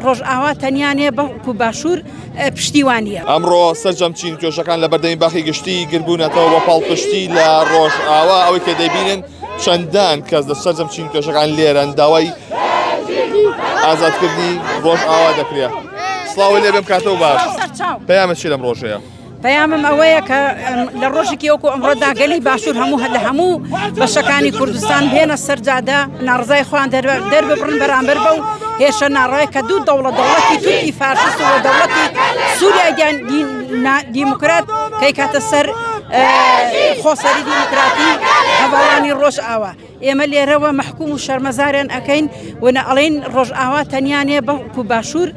ڕۆژئاوا تەنیا نیە بەڵکو باشوور پشتیوانیە. ئەمڕۆ سەرجەم چین توێژەکان لە بەردەمی باخی گشتی گربوونەتەوە بۆ پاڵپشتی لە ڕۆژئاوا ئەوەی کە دەیبینن چەندان کەس لە سەرجەم چین توێژەکان لێرەن داوای ئازادکردنی ڕۆژئاوا دەکرێت. سڵاو لێ بێم کاتەوە باش پەیامە چی لەم ڕۆژەیە؟ پەیامم ئەوەیە کە لە ڕۆژێکی وەکو ئەمڕۆدا گەلی باشوور هەموو لە هەموو بەشەکانی کوردستان بێنە سەرجادە ناڕزای خۆیان دەرببڕن بەرامبەر بەو هێرشە ناڕای کە دوو دەوڵەت دەوڵەتی تورکی فاشست و دەوڵەتی سووریای دیموکرات کەیکاتە سەر خۆسەری دیموکراتی هەڤاڵانی ڕۆژئاوا. ئێمە لێرەوە مەحکوم و شەرمەزاریان ئەکەین و نە ئەڵێین ڕۆژئاوا تەنیا نیە بەڵکو باشوور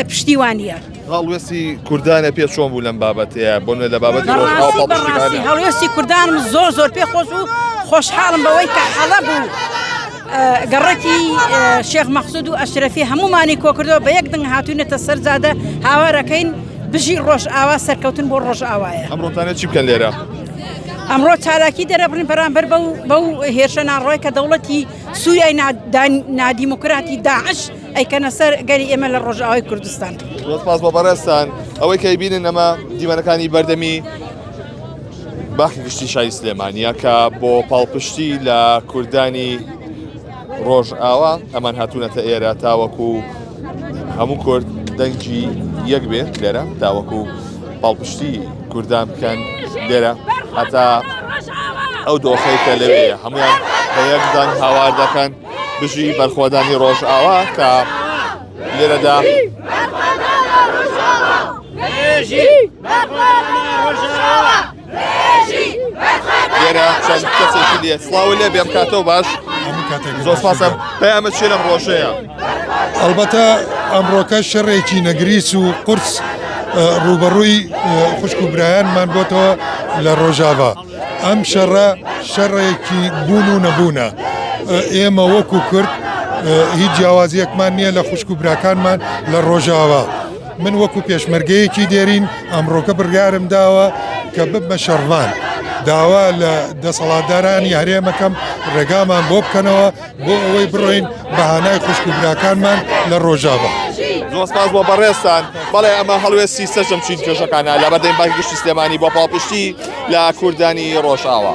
پشتیوانیە. هەڵوێستی کوردانە پێ چۆن بوو لەم بابەتەیە بۆ لە بابەتی ڕۆژئاوا پاڵپشتیکانە؟ هەڵوێستی کوردانم زۆر زۆر پێ خۆش و خۆشحاڵم بەوەی کە حەڵەب و گەڕەکی شێخ مەقسود و ئەشرەفی هەمومانی کۆکردەوە بە یەک دەنگ هاتوینەتە سەر جادە هاوارەکەین بژی ڕۆژئاوا سەرکەوتن بۆ ڕۆژئاوایە. ئەمڕۆتانە چی بکەن لێرە؟ ئەمڕۆ چالاکی دەرەبڕین بەرامبەر بەو بەو هێرشە ناڕۆی کە دەوڵەتی سووریای نادیموکراتی داعش ئەیکەنە سەر گەلی ئێمە لە ڕۆژئاوای کوردستان. زۆر سپاس بۆ بەڕێزتان. ئەوەی کە ئەیبینن ئەمە دیمەنەکانی بەردەمی باخی گشتی شاری سلێمانیە کە بۆ پاڵپشتی لە کوردانی ڕۆژئاوا ئەمان هاتوونەتە ئێرە تاوەکو هەموو کورد دەنگی یەک بێ لێرە تاوەکو پاڵپشتی کوردان بکەن لێرە هەتا ئەو دۆخەی کە لەوێیە هەمویان بە یەک دەنگ هاوار دەکەن بژی بەرخۆدانی ڕۆژئاوا کە لێرەدا لێرە چەند کەسێکی لێ سڵاو لێ بێم کاتەوە باش زۆر سپاسە پەیامە چیە لەم ڕۆژەیە؟ ئەڵبەتە ئەمڕۆکە شەڕێکی نەگریس و قورس ڕووبەڕووی خوشک و برایانمان بۆتەوە لە ڕۆژاڤا ئەم شەڕە شەڕێکی بوون و نەبوونە ئێمە وەکو کورد هیچ جیاوازیەکمان نییە لە خوشک و براکانمان لە ڕۆژاوا من وەکو پێشمەرگەیەکی دێرین ئەمڕۆکە بڕیارم داوە کە ببمە شەڕڤان داوا لە دەسەڵاتدارانی هەرێمەکەم ڕێگامان بۆ بکەنەوە بۆ ئەوەی بڕۆین بە هانای خوشک و براکانمان لە ڕۆژاڤا. زۆر سپاس بۆ بەڕێزتان. بەڵێ ئەمە هەڵوێستی سەرجەم چین توێژەکانە لە بەردەمی بانکی گشتی سلێمانی بۆ پاڵپشتی لە کوردانی ڕۆژئاوا.